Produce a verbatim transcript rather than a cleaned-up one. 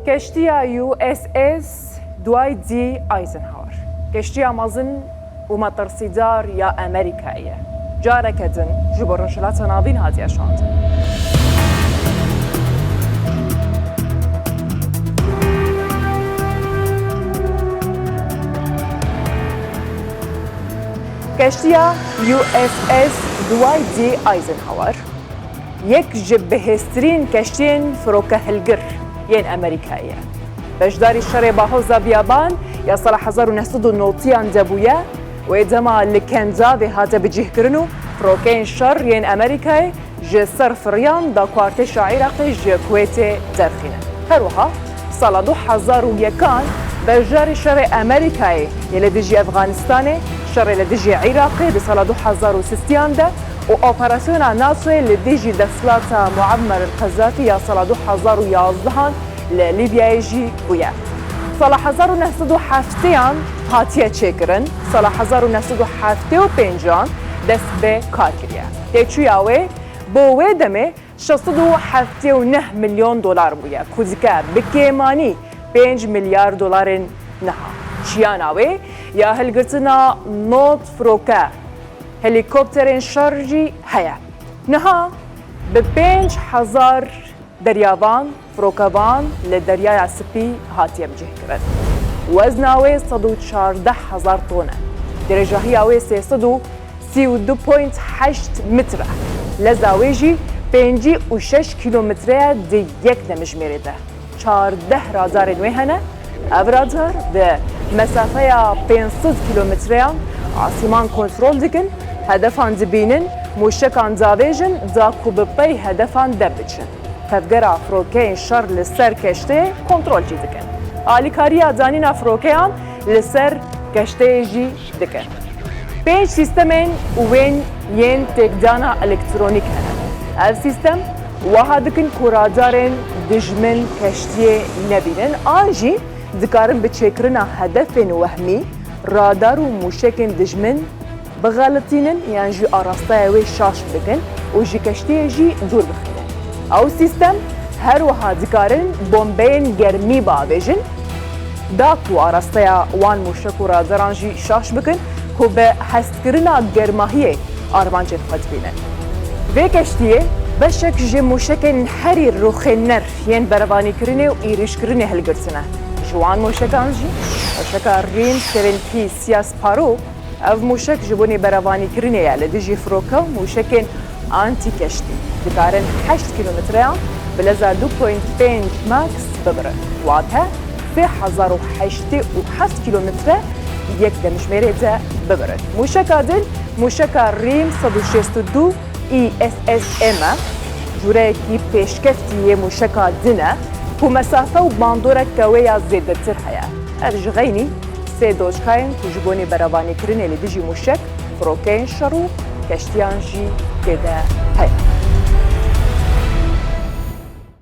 Keştiya U S S Dwight D. Eisenhower keştiya mezin û metirsîdar ya Amerîkayê ye. Careke din ji bo Rojhilata Navîn hatiye şandin. Keştiya U S S Dwight D. Eisenhower yek ji bihêztirîn keştiyên firoke hilgir yên Amerîkayê ye. Beşdarî şerê Bahoza Biyaban ya sala hezar û neh sed û notiyan de bûye û ê dema li Kendavê hate bicihkirin û firokeyên şer yên Amerîkayê ji ser firiyan da ku artêşa Iraqê ji Kuwêtê derxîne. Her wiha sala du hezar û yekan beşdarî şerê Amerîkayê yê li dijî Efxanistanê, şerê li dijî Iraqê di sala du hezar û sêyan de û operasyona NATOyê li dijî desthilata Muammar el-Qezafî ya sala du hezar û yazdehan li Lîbyayê jî bûye. Sala hezar û neh sed û hefteyan hatiye çêkirin, sala hezar û neh sed û heftê û pêncan dest bi kar kiriye. Têçûya wê bo wê demê şeş sed û heftê û neh milyon dolar bûye, ku dike bi kêmanî pênc milyar dolarên niha. Çiyana wê ya hilgirtina nod firoke, helîkopterên şer jî heye. Niha bi pênc hezar deryavan, firokevan li Deryaya Spî hatiye bicihkirin. Wezna wê sed û çardeh hezar ton e. Dirêjahiya wê sê sed û sî û du point heşt metre. Leza wê jî pêncî û şeş kîlometre ye di yek demjimêrê de. Çardeh radarên wê hene. Ev radar di mesafeya pênc sed kîlometreyan asîman kontrol dikin, hedefan dibînin, mûşekan davêjin da ku bi pey hedefan de biçin. Tevgera firokeyên şer li ser keştê kontrol jî dikin. Alîkariya danîna firokeyan li ser keşteyê jî dikin. Pênc sîstemên wên yên têkdana elektronîk hene. Ev sîstem wiha dikin ku radarên dijmin keştiyê nebînin an jî dikarin bi çêkirina hedefên wehmî radar û mûşekên dijmin bixelitînin yan jî arasteya wê şaş bikin û ji keştiyê jî dûr bixînin. Ew sîstem her wiha dikarin bombeyên germî biavêjin, da ku arasteya wan mûşek û radaran jî şaş bikin ku bi hestkirina germahiyê armancên xwe dibînin. Vê keştiyê beşek ji mûşekên herî rûxêner yên berevanîkirinê û êrîşkirinê hilgirtine. Ji wan mûşekan jî mûşeka Rîm seven P siyas paro. Ev mûşek ji bonê berevanîkirinê ye li dijî firoke û mûşekên antî-keştî. Dikarin heşt kîlometreyan bi leza du point pênc Max bibirin. Wate sê hezar û heştê û heft kîlometre yek demjimêrê de bibirin. Mûşeka din, mûşeka Rîm sed û şêst û du E S S M e, cûreyekî pêşkeftî yê mûşeka din e ku mesafe û bandoreke wê ya zêdetir heye. Ev ji xeynî sê doçkayên ku ji bonê berevanîkirinê li dijî mûşek, firokeyên şer û keştiyan jî tê de heye.